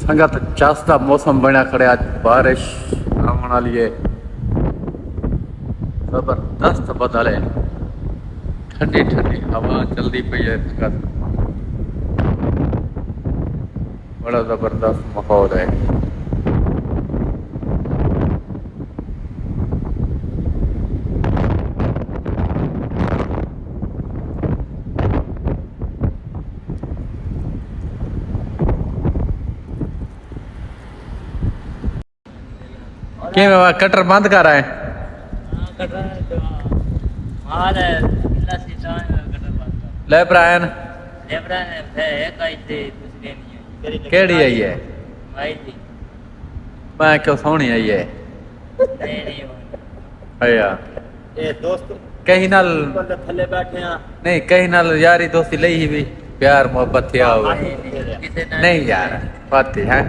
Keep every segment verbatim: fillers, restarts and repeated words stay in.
سنگت، چس دا موسم بݨیا کھڑے، اڄ بارش آوݨ والی ہے۔ زبردست بدل ہے، ٹھنڈی ٹھنڈی ہوا چلدی پئی ہے سنگت، بڑا زبردست ماحول ہے۔ کیویں وا کٹر بند کر آئے؟ ہاں، کٹر جو مال ہے، اللہ سے جان ہے، کٹر بند کر۔ لے برائن۔ لے برائن ہے، ہے، ایک آئی تھی، دوسری نہیں ہے۔ کیڑھی آئی ہے؟ آئی تھی۔ میں کیوں سوہݨی آئی ہے؟ نہیں، نہیں، وہ نہیں۔ اے یار۔ اے دوست، کہیں نال اوپر دے تھلے بیٹھے ہاں۔ نہیں، کہیں نال یاری دوستی لئی ہی بھی، پیار محبت تھیا ہوئے۔ نہیں، نہیں، کسے نال نہیں یار، بات ہے۔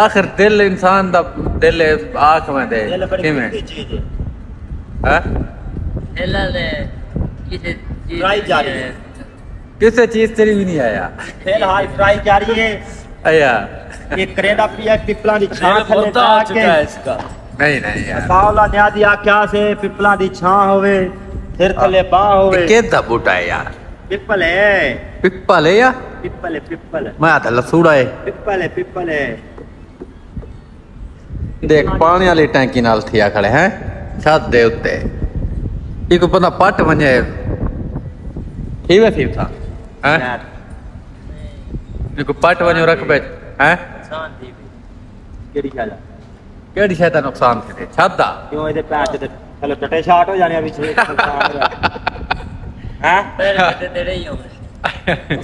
آخر دل انسان دا، دل ہے، آکھ میں دے، دل بڑی کیویں؟ قیمتی چیز ہے۔ ہاں؟ دل والے کسے چیز ٹرائی جاری نہیں ہے۔ ہے۔ کسے چیز تیری بھی نہیں آیا۔ فی الحال ٹرائی جاری ہے۔ ایا۔ یہ کریندا پیا ہے، پپلاں دی چھاں دل تھلے بھرتا بیٹھ آ کے۔ چکا ہے اس کا۔ نہیں، نہیں یار۔ عطاء اللہ نیازی آکھیا سے، پپلاں دی چھاں ہووے، پھر تھلے باں ہووے۔ یہ کیندا بوٹا ہے یار؟ پپل ہے۔ پپل ہے یا؟ پپل ہے، پپل۔ میں آتا لسوڑا ہے۔ پپل ہے، پپل ہے۔ دیکھ، پاݨی والی ٹینکی نال تھیا کھڑے ہیں، چھت دے اتے۔ یہ کوئی بندہ پٹ ونجے، تھی وے تھی اتھاں، ہیں؟ یار۔ یہ کوئی پٹ ونجو رکھ بیٹھ، ہیں؟ نقصان تھی وے۔ کیڑھی شے دا؟ کیڑھی شے دا نقصان تھی وے؟ چھت دا؟ کیوں، ایہدے پیر تے تھلے ٹٹے شارٹ ہو جانے ابھی چھ نقصان ہو جانے۔ ہیں؟ پیر تے تیرے ہی ہونے۔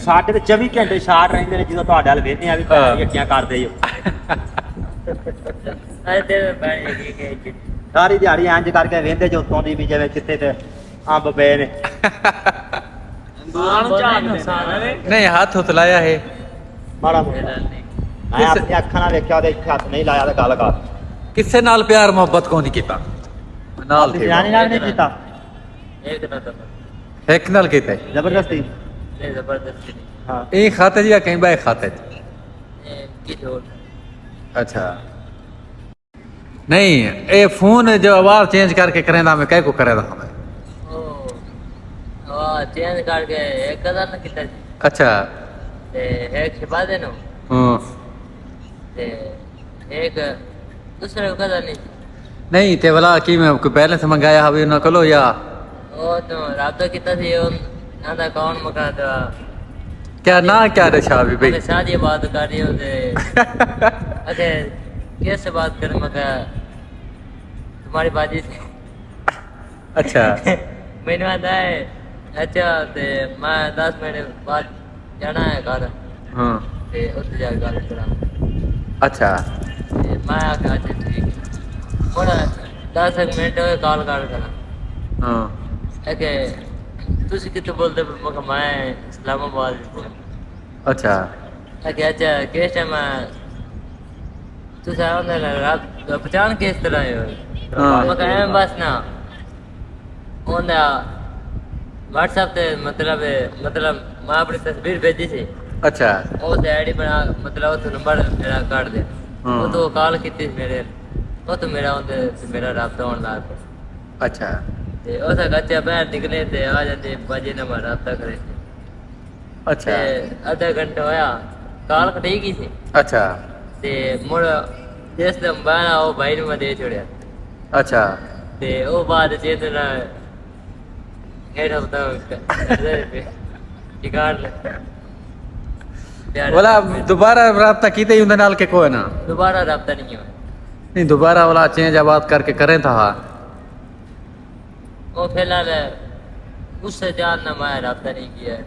ساݙے تے چوی گھنٹے شارٹ رہندے نے، جدوں تہاݙے ول ویندے آں وی ہاں۔ بھیݨ یکیاں کر ݙے ہو۔ اے تے بھیݨ یکیاں کر ݙے۔ ساری دیہاڑی انج کر کے ویندے جو اتوں دی بھی جیویں کتے تے امب پئے نے۔ نقصان چاہندے نے۔ نہیں، ہتھ ہتھ لایا ہے۔ ماڑا موٹا۔ میں کس اپݨی اکھاں نال ویکھیا تے اتھے ہتھ نہیں لایا تے گل کر۔ کسے نال پیار محبت کونی کیتا؟ نال تھی جنانی نال نہیں کیتا؟ ایک نہ تو۔ ہک نال کیتے؟ زبردستی؟ نہیں، زبردستی نہیں۔ ہاں۔ ایں خط اچ یا کہیں ٻئے خط اچ؟ اے کتھے ہور۔ اچھا۔ نہیں، اے فون جو آواز چینج کر کے کریندا میں کہیں کوں کریندا ہاں میں؟ او، آواز چینج کر کے ایک ہزار نہ کیتا جی۔ اچھا۔ تے ایک شہباز ہے نا؟ ہاں۔ تے ایک دوسرے کو کہتا نہیں۔ نہیں، تے ولا کی میں کوئی بیلنس منگایا ہوے انہاں کولو یا؟ او تو رابطہ کیتا سی، انہاں دا اکاؤنٹ مکا دا۔ کیا ناں کیا رشا بھی بھائی؟ میں شادی بات کر رہی ہوں تے اچھا، کیسے بات کر، میں کہا، تمہاری بازی سے۔ اچھا۔ مینوں آہدا ہے، اچھا، تے میں دس منٹ بعد جانا ہے گھر۔ ہاں۔ تے اتھے جا کے گل کراں۔ اچھا۔ تے میں آکھیا، اچھا، ٹھیک ہے۔ ہن دس ایک منٹ ہوئے، کال کر کراں۔ ہاں۔ اے کہ تسی کتھوں بولدے پے؟ میں کہا، میں اسلام آباد وچ بولداں۔ اچھا۔ اے کہ اچھا، کس ٹائم تساں انہاں نال رابطہ، پہچان کس طرح ہے؟ ہاں۔ میں کہا، ایویں بس نا۔ انہاں واٹس ایپ تے مطلب، مطلب میں اپݨی تصویر بھیجی سی۔ اچھا۔ او تے آئی ڈی بݨا، مطلب اتھوں نمبر میݙا کڈھ ݙے۔ ہاں۔ اتھوں کال کیتی میݙے، اتھوں میݙا اندر میݙا رابطہ ہوݨ لگ پیا۔ اچھا۔ تے او سا اچھا ٻاہر نکلے تے آ جاندے، بھاجی نال رابطہ کرے۔ اچھا۔ تے ادھا گھنٹہ ہویا، کال کٹی ڳئی سی۔ اچھا۔ تے مڑ جس دے موبائل آ، او بھائی نوں میں ݙے چھوڑیا۔ اچھا۔ تے او بعد چیتے نہ ہیڈ ہفتہ ٹھکان لے۔ ولا دوبارہ رابطہ کیتے ہی اندے نال کہ کوئی نہ؟ دوبارہ رابطہ نہیں ہوا۔ نہیں، دوبارہ ولا چینج آباد کر کے کریں تھا۔ او فی الحال اس سے جان نہ میں رابطہ نہیں کیا ہے۔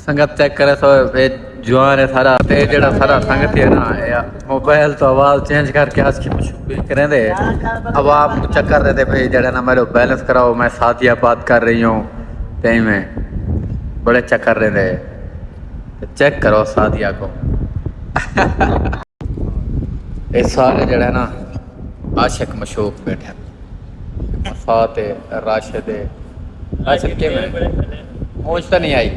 سنگت چیک کرے سو، اے جوان ہے سارا۔ تے جڑا سارا سنگت ہے نا، اے موبائل تو آواز چینج کر کے آج کی مشہور کریں دے۔ عوام کو چکر دے دے بھئی، جڑا نا میرے بیلنس کراؤ، میں سعدیہ بات کر رہی ہوں۔ تے میں بڑے چکر دے دے۔ تے چیک کرو سعدیہ کو۔ اے سارے جڑے نا عاشق مشوق بیٹھے۔ مسات ہے، راشد ہے۔ راشد کیویں؟ مونجھ تاں نہیں آئی؟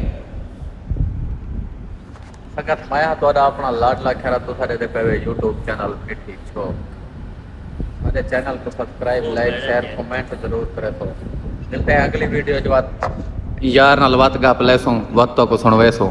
سنگت، میں ہاں تہاݙا اپݨا لاڈلا کھیرا، تساں ݙیہدے پئے وے یوٹیوب چینل مٹھی چھوک۔ ساݙے چینل کوں سبسکرائب، لائک، شیئر، کمنٹ ضرور کریسو۔ ملتے ہیں اڳلی ویڈیو اچ، وت یار نال وت گپ لیسوں، وت تہاکوں سݨویسوں۔